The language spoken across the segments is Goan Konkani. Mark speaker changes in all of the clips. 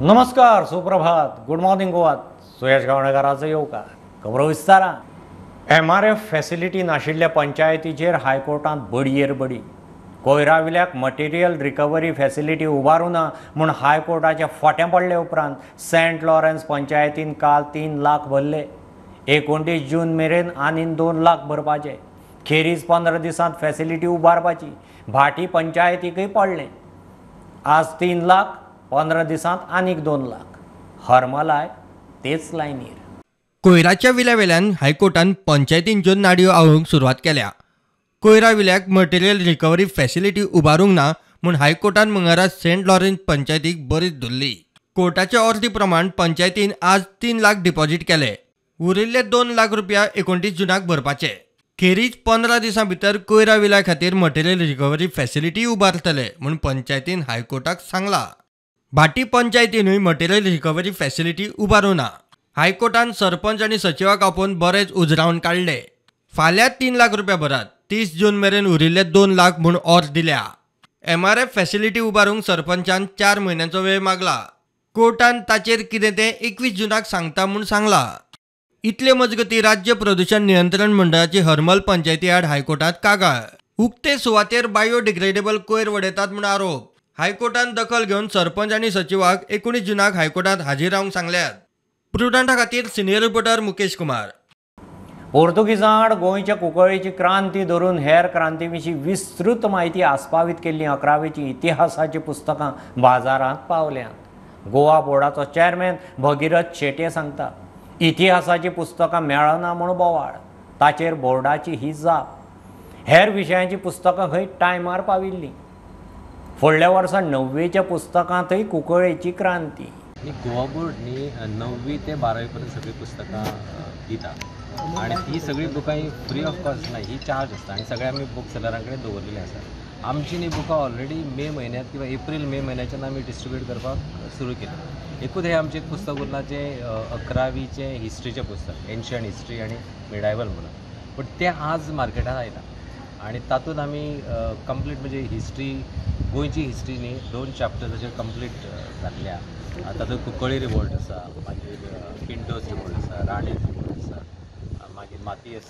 Speaker 1: नमस्कार, सुप्रभात, गुड मॉर्निंग गोवा. सुयश गावणेकाराचो येवकार. खबरो विस्तारान. एमआरएफ फॅसिलिटी नाशिल्ल्या पंचायतीचेर हायकोर्टांत बडयेर बडी. कोयराविल्याक मटेरियल रिकव्हरी फॅसिलिटी उबारूं ना म्हूण हायकोर्टाच्या फोट्यां पडले उपरांत सेंट लॉरेन्स पंचायतीन काल 3 लाख भरले. 29 जून मेरेन आनीक 2 लाख भरपाचे. खेरीज 15 दिसांत फॅसिलिटी उबारपाची. भाटी पंचायतीकय पडलें. आज 3 लाख, 15 दिसांत आनीक 2 लाख. हरमलाय तेच लायनीर.
Speaker 2: कोयराच्या विल्यावेल्यान हायकोर्टान पंचायतींच्यो नाडयो आवळूंक सुरवात केल्या. कोयरा विल्याक मटेरियल रिकव्हरी फॅसिलिटी उबारूंक ना म्हूण हायकोर्टान मंगळारा सेंट लॉरेन्स पंचायतीक बरीच धरली. कोर्टाच्या अर्दी प्रमाण पंचायतीन आज 3 लाख डिपॉझिट केले. उरिल्ले 2 लाख रुपया 29 जुनाक भरपाचे. खेरीज 15 दिसां भितर कोयरा विल्या खातीर मटेरियल रिकव्हरी फॅसिलिटी उबारतले म्हूण पंचायतीन हायकोर्टाक सांगला. भाटी पंचायतीनूय मटेरियल रिकव्हरी फॅसिलिटी उबारूं ना. हायकोर्टान सरपंच आनी सचिवाक आपोवन बरेच उजरावन काडले. फाल्यां 3 लाख रुपया भरात, 30 जून मेरेन उरिल्ले 2 लाख म्हूण ऑर्द दिल्या. एमआरएफ फॅसिलिटी उबारूंक सरपंचान 4 म्हयन्यांचो वेळ मागला. कोर्टान ताचेर कितें तें 21 जुनाक सांगता म्हूण सांगला. इतले मजगती राज्य प्रदूषण नियंत्रण मंडळाची हरमल पंचायती आड हायकोर्टांत कागाळ. उक्ते सुवातेर बायोडिग्रेडेबल कोयर वडयतात म्हूण आरोप. हायकोर्टान दखल घेवन सरपंच आनी सचिवाक 19 जुनाक हायकोर्टांत हाजीर रावंक सांगल्यात. प्रुडंटा खातीर सिनियर रिपोर्टर मुकेश कुमार.
Speaker 1: पोर्तुगीजां आड गोंयच्या कुंकळीची क्रांती धरून हेर क्रांती विशीं विस्तृत म्हायती आस्पावीत केल्लीं 11वेचीं इतिहासाचीं पुस्तकां बाजारांत पावल्यांत. गोवा बोर्डाचो चॅरमॅन भगीरथ शेट्ये सांगता, इतिहासाचीं पुस्तकां मेळना म्हूण बोवाळ. ताचेर बोर्डाची ही जाप. हेर विशयांचीं पुस्तकां खंय टायमार पाविल्लीं. फुडल्या वर्सा 9वेच्या पुस्तकांतय कुंकळेची क्रांती.
Speaker 3: गोवा बोर्ड न्ही 9वी ते 12वी पर्यंत सगळीं पुस्तकां दिता आनी ती सगळीं बुकां ही फ्री ऑफ कॉस्ट ना, ही चार्ज आसता आनी सगळे आमी बूक सेलरां कडेन दवरलेली आसा. आमची न्ही बुकां ऑलरेडी मे म्हयन्यांत किंवा एप्रील मे म्हयन्याच्यान आमी डिस्ट्रिब्यूट करपाक सुरू केली. एकूच हें आमचें एक पुस्तक उरलां जें 11वीचें हिस्ट्रीचें पुस्तक, एन्शंट हिस्ट्री आनी मिडायवल म्हणून, पूण तें आज मार्केटान आयलां आनी तातूंत आमी कंप्लीट म्हणजे हिस्ट्री, गोंयची हिस्ट्री न्ही 2 चॅप्टर्स अशे कंप्लीट घातल्या. तातूंत कुंकळी रिवोल्ट आसा, मागीर पिंटोज रिवोल्ट आसा, राणी रिवोल्ट आसा, मागीर मातियस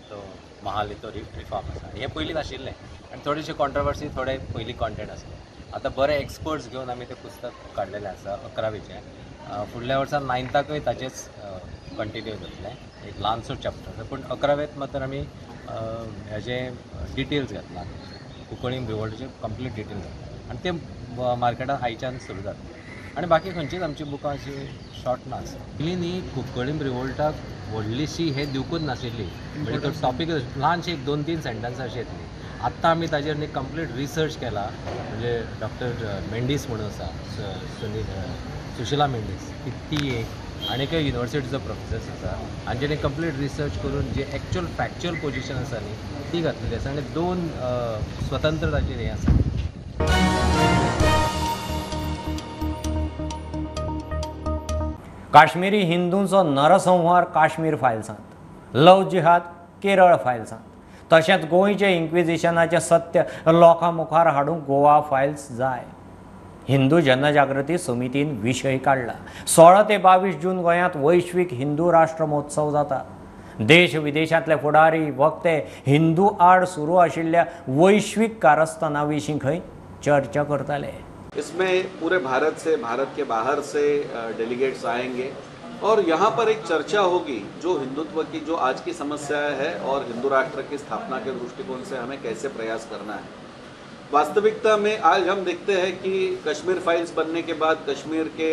Speaker 3: तो महालेतो रिफॉर्म आसा. हें पयलीं नाशिल्लें आनी थोडेशे कॉन्ट्रोवर्सी, थोडे पयलीं कॉन्टेंट आसले. आतां बरे एक्सपर्ट्स घेवन आमी तें पुस्तक काडलेलें आसा 11वीचें. फुडल्या वर्सा 9थाकूय ताचेच कंटिन्यू जातलें, एक ल्हानसो चॅप्टर आसा. पूण 11वेंत मात्र आमी हेजे डिटेल्स घातला, कुंकळी रिवोल्टाचे कंप्लीट डिटेल्स घातला आनी ते मार्केटान आयच्यान सुरू जातलें. आनी बाकी खंयचीच आमची बुकां अशी शॉर्ट ना आसा. पयलीं न्ही कुंकळी रिवोल्टाक व्हडलीशी हें दिवकूच नाशिल्ली, म्हणजे तो टॉपीक ल्हानशी एक 2-3 सेंटन्सां अशी येतली. आत्तां आमी ताजेर न्ही कंप्लीट रिसर्च केला. म्हणजे डॉक्टर मेंडीस म्हणून आसा, सुशिला मेंडीस, ती एक आनी एका युनिवर्सिटीचो प्रोफेसर्स आसा आनी जेणे कंप्लीट रिसर्च करून जे एक्चुअल फॅक्च्युअल पोजिशन आसा न्ही ती घातलेली आसा आनी 2 स्वतंत्र ताचेर हें आसा.
Speaker 1: काश्मीरी हिंदूंचो नरसंहार काश्मीर फायल्सांत, लव जिहाद केरळ फायल्सांत, तशेंच गोंयचे इन्क्विजिशनाचें सत्य लोकां मुखार हाडूंक गोवा फायल्स जाय. हिंदू जनजागृती समितीन विशय काडला. 16 ते 22 जून गोंयांत वैश्वीक हिंदू राष्ट्र महोत्सव जाता. देश विदेशांतले फुडारी वक्ते हिंदू आड सुरू आशिल्ल्या वैश्वीक कारस्थाना विशीं खंय चर्चा करताले.
Speaker 4: इसमें पूरे भारत से, भारत के बाहर से डेलीगेट्स आएंगे और यहाँ पर एक चर्चा होगी जो हिंदुत्व की जो आज की समस्या है और हिंदू राष्ट्र की स्थापना के दृष्टिकोण से हमें कैसे प्रयास करना है. वास्तविकता में आज हम देखते हैं कि कश्मीर फाइल्स बनने के बाद कश्मीर के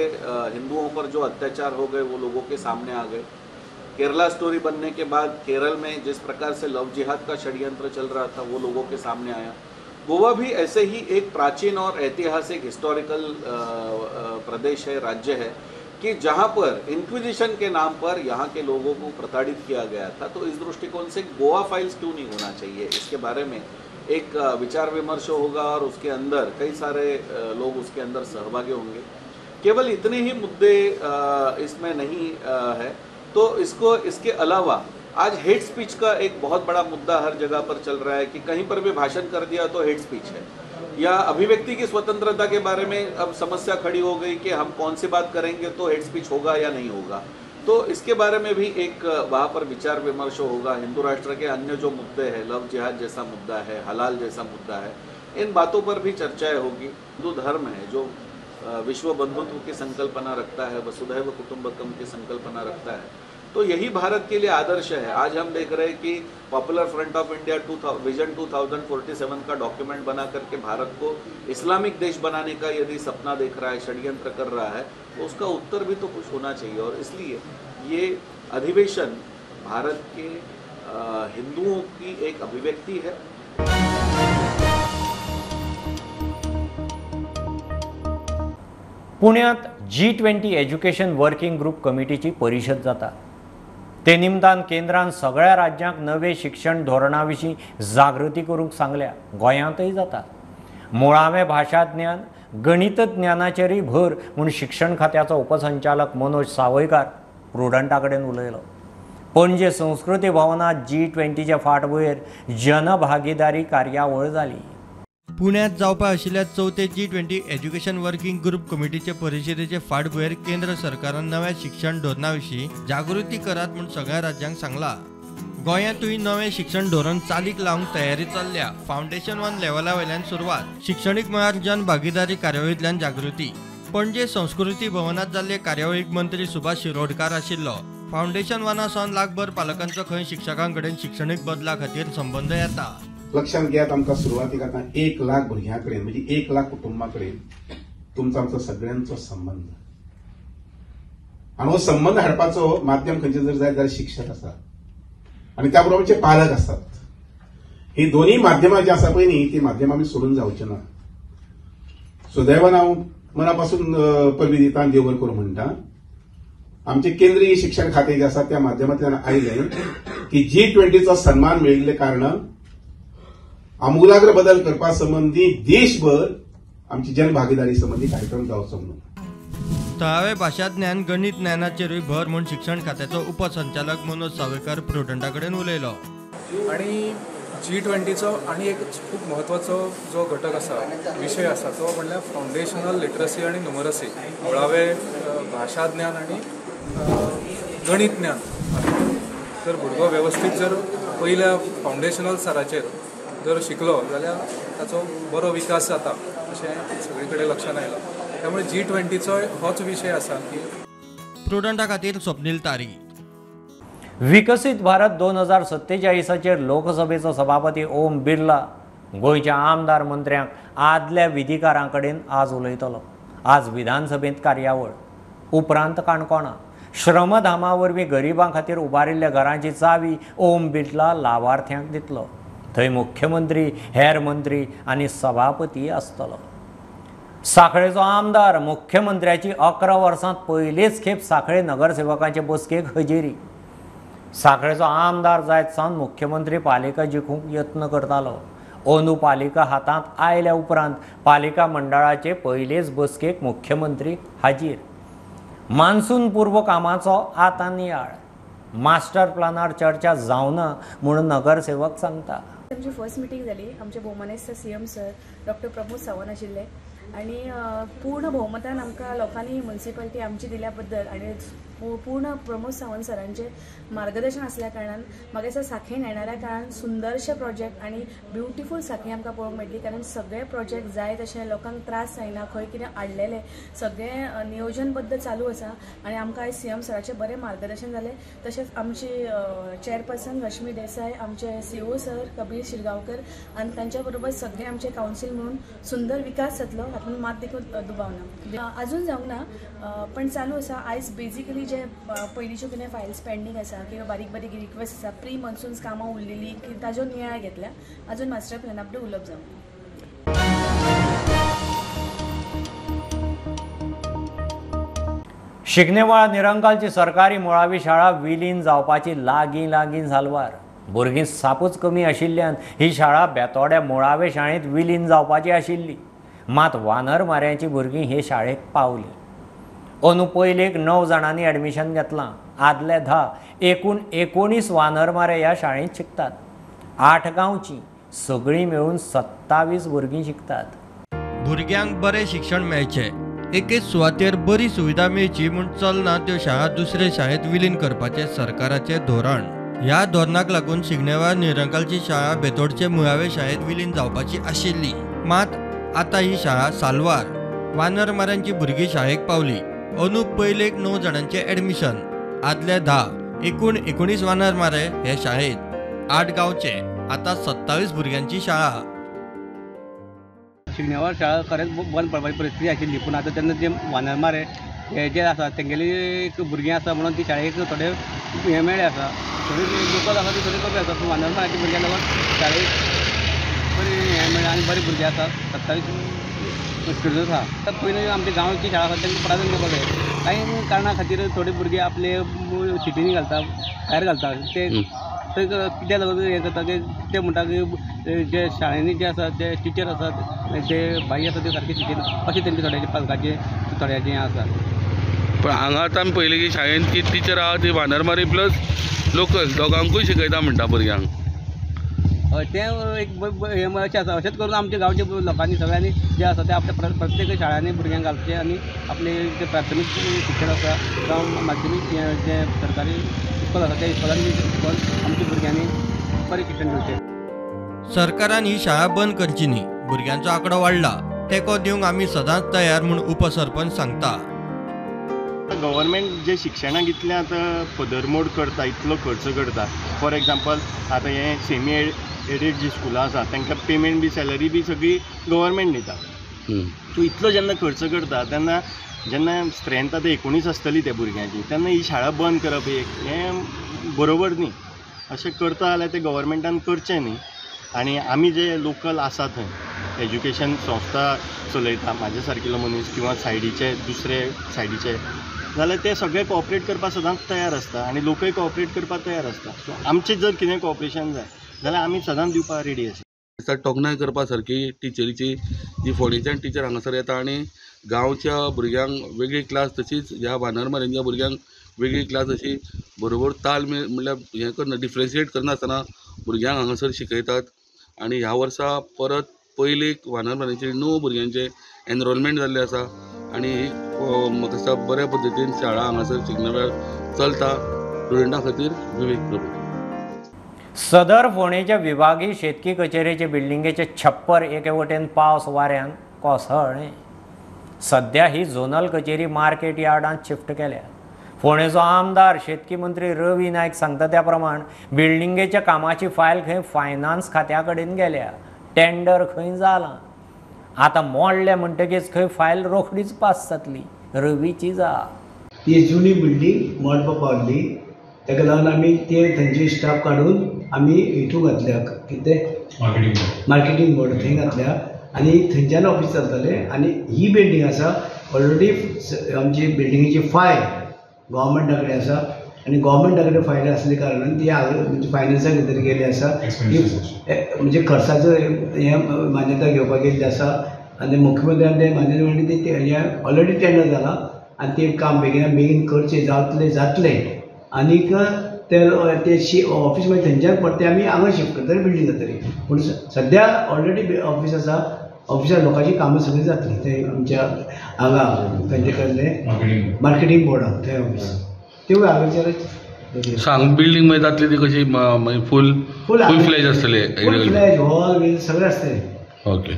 Speaker 4: हिंदुओं पर जो अत्याचार हो गए वो लोगों के सामने आ गए. केरला स्टोरी बनने के बाद केरल में जिस प्रकार से लव जिहाद का षड्यंत्र चल रहा था वो लोगों के सामने आया. गोवा भी ऐसे ही एक प्राचीन और ऐतिहासिक हिस्टोरिकल प्रदेश है, राज्य है कि जहाँ पर इन्क्विजिशन के नाम पर यहाँ के लोगों को प्रताड़ित किया गया था. तो इस दृष्टिकोण से गोवा फाइल्स क्यों नहीं होना चाहिए, इसके बारे में एक विचार विमर्श होगा और उसके अंदर कई सारे लोग उसके अंदर सहभागी होंगे. केवल इतने ही मुद्दे इसमें नहीं है, तो इसको इसके अलावा आज हेट स्पीच का एक बहुत बड़ा मुद्दा हर जगह पर चल रहा है कि कहीं पर भी भाषण कर दिया तो हेट स्पीच है. या अभिव्यक्ति की स्वतंत्रता के बारे में अब समस्या खड़ी हो गई कि हम कौन सी बात करेंगे तो हेट स्पीच होगा या नहीं होगा, तो इसके बारे में भी एक वहाँ पर विचार विमर्श होगा। हिंदू राष्ट्र के अन्य जो मुद्दे हैं, लव जिहाद जैसा मुद्दा है, हलाल जैसा मुद्दा है, इन बातों पर भी चर्चाएं होगी। हिंदू धर्म है जो विश्व बंधुत्व की संकल्पना रखता है, वसुधैव कुटुंबकम की संकल्पना रखता है, तो यही भारत के लिए आदर्श है। आज हम देख रहे हैं कि Popular Front of India vision 2047 का डॉक्यूमेंट बना करके भारत को इस्लामिक देश बनाने का यदि सपना देख रहा है, षड्यंत्र कर रहा है, तो उसका उत्तर भी तो कुछ होना चाहिए। और इसलिए ये अधिवेशन भारत के हिंदुओं की एक अभिव्यक्ति है।
Speaker 1: पुण्यात G20 education working group कमिटीची परिशद जाता। ते निमतान केंद्रान सगळ्या राज्यांक नवे शिक्षण धोरणा विशीं जागृती करूंक सांगल्या। गोंयांतय जाता। मुळावें भाशा ज्ञान, गणित ज्ञानाचेरूय भर म्हूण शिक्षण खात्याचो उपसंचालक मनोज सावयकार प्रुडंटा कडेन उलयलो। पणजे संस्कृती भवनांत G20चे फाटभुंयेर जनभागीदारी कार्यावळ जाली।
Speaker 2: पुण्यात जावपा आशिल्ल्या चवथे G20 education working group कमिटीचे परिशदेचे फाटभुंयेर केंद्र सरकारान नव्या शिक्षण धोरणा विशीं जागृती करात म्हूण सगळ्या राज्यांक सांगला। गोंयांतूय नवें शिक्षण धोरण चालीक लावंक तयारी चल्ल्या। फावंडेशन वन लेवला वयल्यान सुरवात, शिक्षणीक मळार जनभागीदारी कार्यावळींतल्यान जागृती। पणजे संस्कृती भवनांत जाल्ले कार्यावळीक मंत्री सुभाष शिरोडकार आशिल्लो। फावंडेशन वना सावन लाखभर पालकांचो खंय शिक्षकां कडेन शिक्षणीक बदला खातीर संबंद येता।
Speaker 5: लक्षात घेयात, आमकां सुरवातीक आतां 1 लाख भुरग्यां कडेन म्हणजे 1 लाख कुटुंबां कडेन तुमचो आमचो सगळ्यांचो संबंद, आनी हो संबंद हाडपाचो माध्यम खंयचें जर जाय जाल्यार शिक्षक आसा आनी त्या बरोबर आमचे पालक आसात। ही दोन्ही माध्यमां जी आसा पळय न्ही, ती माध्यमां आमी सोडून जावचे ना। सुदैवान हांव मना पासून परबी दिता आनी देव बरें करूं म्हणटा, आमचे केंद्रीय शिक्षण खातें जें आसा त्या माध्यमांतल्यान आयलें की G20चो सन्मान मेळिल्ले कारणान आमूलाग्र बदल करपा संबंदी देशभर आमची जनभागीदारी संबंदी कार्यक्रम जावचो म्हणून।
Speaker 2: थळावे भाशा ज्ञान, गणित ज्ञानाचेरूय भर म्हूण शिक्षण खात्याचो उपसंचालक मनोज सावयकार प्रुडंटा कडेन उलयलो।
Speaker 6: आनी G20चो आनी एक खूब म्हत्वाचो जो घटक आसा, विशय आसा, तो म्हणल्यार फावंडेशनल लिटरसी आनी न्युमरसी, मुळावे भाशा ज्ञान आनी गणित ज्ञान। जर भुरगो वेवस्थीत जर पयल्या फावंडेशनल स्तराचेर जर शिकलो जाल्यार ताचो बरो विकास जाता अशें सगळे कडेन लक्षांत आयलां। त्यामुळे G20चो होच विशय आसा की
Speaker 2: प्रुडंटा खातीर स्वप्नील तारी।
Speaker 1: विकसीत भारत 2047चेर लोकसभेचो सभापती ओम बिर्ला गोंयच्या आमदार मंत्र्यांक आदल्या विधिकारां कडेन आज उलयतलो। आज विधानसभेंत कार्यावळ, उपरांत काणकोणा श्रमधामा वरवीं गरिबां खातीर उबारिल्ल्या घरांची चावी ओम बिर्ला लावार्थ्यांक दितलो। थंय मुख्यमंत्री, हेर मंत्री आनी सभापती आसतलो। सांखळेचो आमदार मुख्यमंत्र्याची 11 वर्सांत पयलेच खेप सांखळे नगरसेवकांचे बसकेक हजेरी। सांखळेचो आमदार जायत सावन मुख्यमंत्री पालिका जिखूंक यत्न करतालो। अंदू पालिका हातांत आयल्या उपरांत पालिका मंडळाचे पयलेच बसकेक मुख्यमंत्री हाजीर। मान्सून पूर्व कामाचो आतां नियाळ, मास्टर प्लानार चर्चा जावना म्हूण नगरसेवक सांगता।
Speaker 7: आमची फर्स्ट मिटींग जाली, आमचे भोवमानेस्त CM sir doctor Pramod Sawant आशिल्ले आनी पूर्ण भोवमतान आमकां लोकांनी म्युनिसिपालिटी आमची दिल्या बद्दल आनी पूर्ण प्रमोद सावंत सरांचें मार्गदर्शन आसल्या कारणान म्हाका दिसता सांखळेन येणाऱ्या काळान सुंदरशे प्रोजेक्ट आनी ब्युटिफूल सांखळी आमकां पळोवंक मेळटली। कारण सगळे प्रोजेक्ट जाय तशें लोकांक त्रास जायना, खंय कितें आडलेलें सगळें नियोजनबद्द चालू आसा आनी आमकां आयज CM सराचें बरें मार्गदर्शन जालें। तशेंच आमची चेअरपर्सन रश्मी देसाय, आमचे CO sir Kabir Shirgaonkar आनी तांच्या बरोबर सगळे आमचे कावन्सील म्हणून सुंदर विकास जातलो हातूंत मात देखून दुबाव ना। अजून जावंक ना पण चालू आसा। आयज बेजिकली जे पयलींच्यो कितें फायल्स पेंडींग आसा किंवा बारीक बारीक रिक्वेस्ट आसा, प्री मॉन्सून कामां उरलेली की ताजो नियाळ घेतल्या, अजून मास्टर प्लॅना कडेन उलोवप जावंक ना।
Speaker 1: शिगनेवाळ निरंकालची सरकारी मुळावी शाळा विलीन जावपाची लागीं लागीं सालवार। भुरगीं सापूच कमी आशिल्ल्यान ही शाळा बेतोड्या मुळावे शाळेंत विलीन जावपाची आशिल्ली, मात वानरमाऱ्यांची भुरगीं हे शाळेक पावली। अंदू पयलेक 9 जाणांनी एडमिशन घेतलां, आदले 10, एकूण 19 वानरमारे ह्या शाळेंत शिकतात। 8 गांवची सगळीं मेळून 27 भुरगीं शिकतात।
Speaker 2: भुरग्यांक बरें शिक्षण मेळचें, एकेच सुवातेर बरी सुविधा मेळची म्हूण चलना त्यो शाळा दुसरे शाळेंत विलीन करपाचें सरकाराचें धोरण. ह्या धोरणाक लागून शिगणेवार निरंकालची शाळा बेतोडचे मुळावे शाळेंत विलीन जावपाची आशिल्ली. मात आतां ही शाळा साल्वार वानरमाऱ्यांची भुरगीं शाळेक पावली. अंदू पयलेक 9 जाणांचें एडमिशन, आदले 10, एकूण 19 वानरमारे हे शाळेंत. 8 गांवचे आतां 27 भुरग्यांची शाळा.
Speaker 8: शिगणेवार शाळा खरेंच बंद पडपाची परिस्थिती आशिल्ली, पूण आतां तेन्ना जे वानरमारे हे जे आसा तेंगेली एक भुरगीं आसा म्हणून ती शाळेक थोडे हें मेळ्ळे आसा, थोडी लोकल आसा ती थोडी कमी आसा, पूण वानरमाराच्या भुरग्यांक लागून शाळेक बरी हें मेळ्ळें आनी बरीं भुरगीं आसा. 27 स्टुडंट्स आसा. आतां पयलीं आमच्या गांवची शाळा आसा तांकां प्राधान्य दिवपाक जाय. कांय कारणां खातीर थोडीं भुरगीं आपले सिटींनी घालता, भायर घालता. ते कित्याक लागून हें करता की ते म्हणटा की जे शाळेंनी जे आसा जे टिचर आसात ते बाई आसा ते सारके शिकयना अशें तेंचे थोड्याचे पालकाचे थोड्याचें हें आसा.
Speaker 9: पण हांगा आतां आमी पळयलें की शाळेंत ती टिचर आहा ती वानरमारी प्लस लोकल दोगांकूय शिकयता म्हणटा भुरग्यांक.
Speaker 8: हय, तें एक हें अशें आसा. अशेंच करून आमच्या गांवच्या लोकांनी सगळ्यांनी जें आसा तें आपल्या प्रत्येक शाळांनी भुरग्यांक घालचें आनी आपलें जें प्राथमीक शिक्षण आसा जावं माध्यमीक जें सरकारी इस्कोल आसा त्या इस्कोलांनी शिकून आमच्या भुरग्यांनी बरें शिक्षण घेवचें.
Speaker 2: सरकारान ही शाळा बंद करची न्ही, भुरग्यांचो आंकडो वाडला, तेंको दिवंक आमी सदांच तयार म्हूण उपसरपंच सांगता.
Speaker 10: गव्हर्मेंट जे शिक्षणाक इतलें आतां पदरमोड करता, इतलो खर्च करता. फॉर एग्जाम्पल आतां हें सेमी एडेड जी स्कुलां आसा तांकां पेमेंट बी सॅलरी बी सगळी गव्हर्मेंट दिता. सो इतलो जेन्ना खर्च करता तेन्ना जेन्ना स्ट्रेंथ आतां 19 आसतली त्या भुरग्यांची, तेन्ना ही शाळा बंद करप एक हें बरोबर न्ही. अशें करता जाल्यार तें गव्हर्मेंटान करचें न्ही. आनी आमी जे लोकल आसा थंय एज्युकेशन संस्था चलयता, म्हाजे सारकिलो मनीस किंवा सायडीचे दुसरे सायडीचे जाल्यार ते सगळे कॉपरेट करपाक सदांच तयार आसता आनी लोकय कॉपरेट करपाक तयार आसता. सो आमचें जर कितें कॉपरेशन जाय जाल्यार आमी सदांच दिवपाक रेडी आसा.
Speaker 9: तोखणाय करपा सारकी टिचरीची जी फोंडेच्यान टिचर हांगासर येता आनी गांवच्या भुरग्यांक वेगळी क्लास, तशीच ह्या वानरमाऱ्यांच्या भुरग्यांक वेगळी क्लास अशी बरोबर तालमेल म्हणल्यार हें करना, डिफरन्शिएट करनासतना भुरग्यांक हांगासर शिकयतात. आनी ह्या वर्सा परत पयलीक वानरमाऱ्यांचे 9 भुरग्यांचें एनरोलमेंट जाल्लें आसा आनी ही म्हाका दिसता बऱ्या पद्दतीन शाळा हांगासर शिकण्या वेळार चलता. स्टुडंटां खातीर विवेक प्रभू.
Speaker 1: सदर फोंडेच्या विभागीय शेतकी कचेरेचे बिल्डिंगेचे छप्पर एके वटेन पावस वाऱ्यान कोसळ्ळें. सद्या ही झोनल कचेरी मार्केट यार्डांत शिफ्ट केल्या. फोंडेचो आमदार शेतकी मंत्री रवी नायक सांगता त्या प्रमाण बिल्डिंगेच्या कामाची फायल खंय फायनान्स खात्या कडेन गेल्या, टेंडर खंय जालां, आतां मोडलें म्हणटकीच खंय फायल रोखडीच पास जातली. रवीची जाप.
Speaker 11: ती जुनी बिल्डींग मोडपाक पावली, ताका लागून आमी ते थंयचे स्टाफ काडून आमी हितून घातल्या, कितें मार्केटींग बोर्ड थंय घातल्या आनी थंयच्यान ऑफीस चलतालें. आनी ही बिल्डींग आसा ऑलरेडी आमची बिल्डिंगेची फायल गव्हर्मेंटा कडेन आसा आनी गव्हर्मेंटा कडेन फायल आसल्या कारणान ती म्हणजे फायनान्सा भितर गेल्ली आसा, ती म्हणजे खर्चाचो हें मान्यता घेवपाक गेल्ली आसा आनी मुख्यमंत्र्यान तें मान्यता मेळ्ळी, ते हें ऑलरेडी टेंडर जालां आनी तें काम बेगिना बेगीन करचें जातलें जातलें. आनीक ते ऑफीस मागीर थंयच्यान परतें आमी हांगा शिफ्ट करतले बिल्डींग जातली, पूण सद्या ऑलरेडी ऑफीस आसा, ऑफिसार लोकांची कामां सगळीं जातलीं थंय आमच्या हांगा थंयचे कडले मार्केटींग बोर्डाक थंय ऑफीस तेवूय हांगासरच
Speaker 9: सांग. बिल्डींग मागीर जातली ती कशी फूल फूल फ्लॅज आसतली, फूल
Speaker 11: फ्लॅज हॉल बील सगळें आसतलें.
Speaker 9: ओके,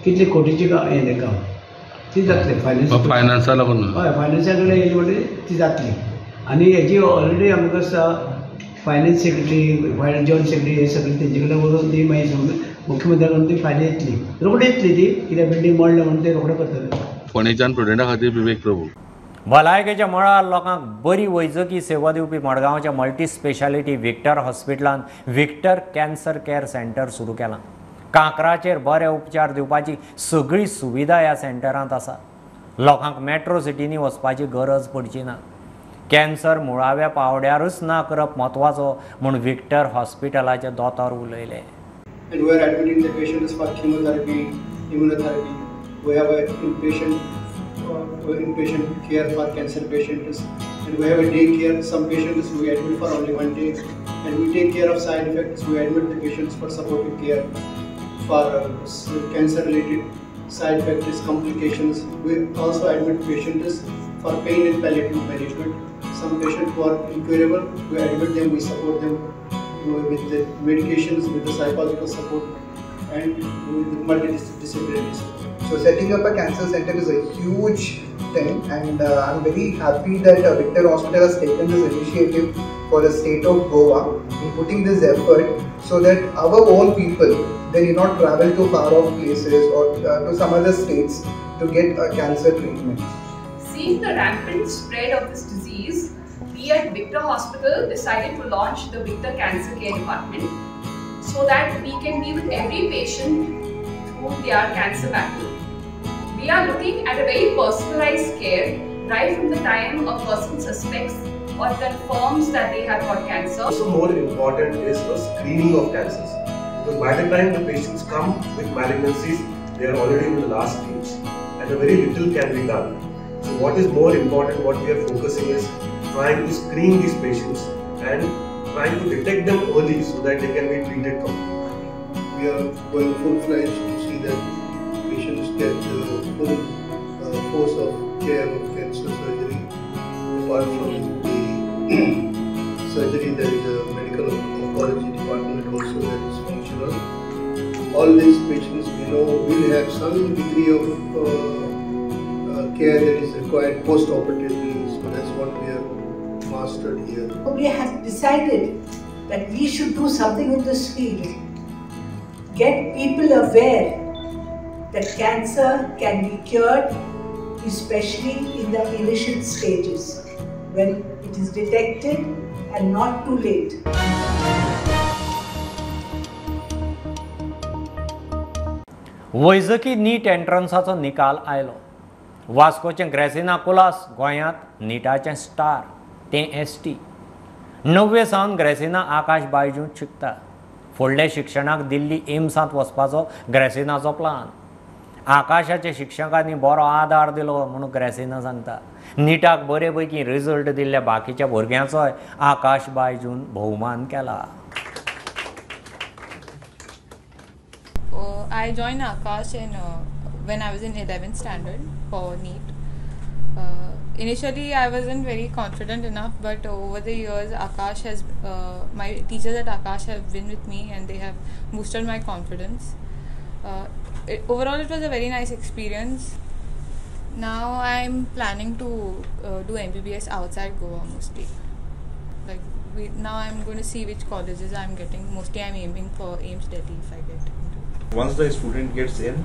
Speaker 11: कितले कोटीचें हें काम ती जातलें फायनान्स
Speaker 9: फायनान्सा लागून.
Speaker 11: हय, फायनान्सा कडेन येयली म्हणटकीर ती जातली. आनी हेजी ऑलरेडी आमकां आसा फायनान्स सेक्रेटरी, जॉयंट सेक्रेटरी हे सगळे तेंचे कडेन वचून ती मागीर मुख्यमंत्र्या कडून ती फायन येतली, रोखडी येतली ती, कित्याक बिल्डींग मोडलें म्हणून ते रोखडे करतले.
Speaker 9: फोंडेच्यान प्रुडंटा खातीर विवेक प्रभू.
Speaker 1: भलायकेच्या मळार लोकांक बरी वैजकी सेवा दिवपी मडगांवच्या मल्टी स्पेशालिटी विक्टर हॉस्पिटलान विक्टर कॅन्सर केअर सेंटर सुरू केलां. कांक्राचेर बरे उपचार दिवपाची सगळी सुविधा ह्या सेंटरांत आसा. लोकांक मेट्रो सिटींनी वचपाची गरज पडची ना. कॅन्सर मुळाव्या पावड्यारूच ना करप म्हत्वाचो म्हूण विक्टर हॉस्पिटलाचे दोतोर उलयले.
Speaker 12: And we are admitting the patients for chemotherapy, immunotherapy. We have an inpatient care for cancer patients, and we have a day care. Some patients we admit for only one day, and we take care of side effects. We admit the patients for supportive care for cancer related side effects, complications. We also admit patients for pain and palliative management. Some patients who are incurable, we admit them, we support them with the medications, with the psychological support, and with the multidisciplinary support.
Speaker 13: So setting up a cancer center is a huge thing, and I'm very happy that Victor Hospital has taken this initiative for the state of Goa in putting this effort so that our own people, they need not travel to far off places or to some other states to get a cancer treatment.
Speaker 14: Seeing the rampant spread of this disease, we at Victor Hospital decided to launch the Victor Cancer Care Department so that we can be with every patient through their cancer battle. We are looking at a very personalized care right from the time a person suspects or confirms that they have got cancer.
Speaker 15: Also more important is the screening of cancers, because by the time the patients come with malignancies, they are already in the last stage and a very little can be done. So what is more important, what we are focusing is trying to screen these patients and trying to detect them early so that they can be treated completely.
Speaker 12: We are going full-fledged to see that patients get the full force of care of cancer surgery. Apart from the surgery, there is a medical oncology department also that is functional. All these patients we know will have some degree of care that is required post-operatively, so that's what we have mastered here.
Speaker 16: We have decided that we should do something in this field, get people aware that cancer can be cured, especially in the initial stages, when it is detected and not too late.
Speaker 1: वैजकी नीट एंट्रन्साचो निकाल आयलो. वास्कोचें ग्रेसिना कुलास गोंयांत निटाचें स्टार, तें एसटी. 9वे सावन ग्रेसिना आकाश बायजूंत शिकता. फुडल्या शिक्षणाक दिल्ली एम्सांत वचपाचो ग्रेसिनाचो प्लान. आकाशाच्या शिक्षकांनी बरो आदार दिलो म्हणून ग्रेसिना सांगता. निटाक बरे पैकी रिजल्ट दिल्ल्या बाकीच्या भुरग्यांचोय आकाश बायजून भोवमान केला.
Speaker 17: I joined Akash in when I was in 11th standard for NEET. Initially, I wasn't very confident enough, but over the years, Akash has my teachers at Akash have been with me and they have boosted my confidence. Overall, it was a very nice experience. Now I'm planning to do MBBS outside Goa mostly. Like now I'm going to see which colleges I'm getting. Mostly I'm aiming for AIIMS Delhi if I get into.
Speaker 18: Once the student gets in,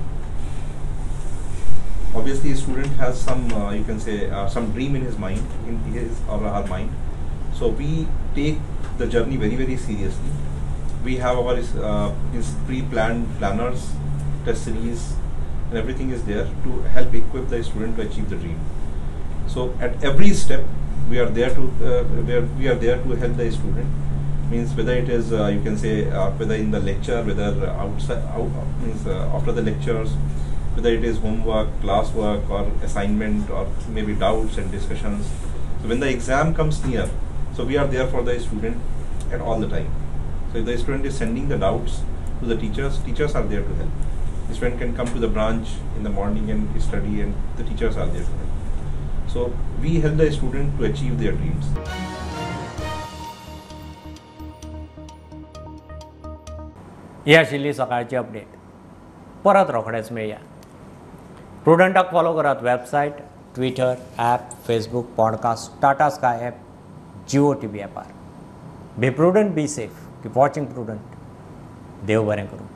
Speaker 18: obviously student has some you can say some dream in his mind, in his or her mind. So we take the journey very, very seriously. We have our pre-planned planners, test series, and everything is there to help equip the student to achieve the dream. So at every step we are there to help the student. Means whether it is you can say whether in the lecture, whether outside means after the lectures, whether it is homework, classwork, or assignment, or maybe doubts and discussions. So when the exam comes near, so we are there for the student at all the time. So if the student is sending the doubts to the teachers, teachers are there to help. The student can come to the branch in the morning and study, and the teachers are there to help. So we help the student to achieve their dreams.
Speaker 1: ही आशिल्ली सकाळची अपडेट. परत रोखडेच मेळया. प्रुडंटाक फॉलो करात website, Twitter, app, Facebook, podcast, Tata Sky app, Jio TV ॲपार. Be prudent, be safe, keep watching Prudent. देव बरें करूं.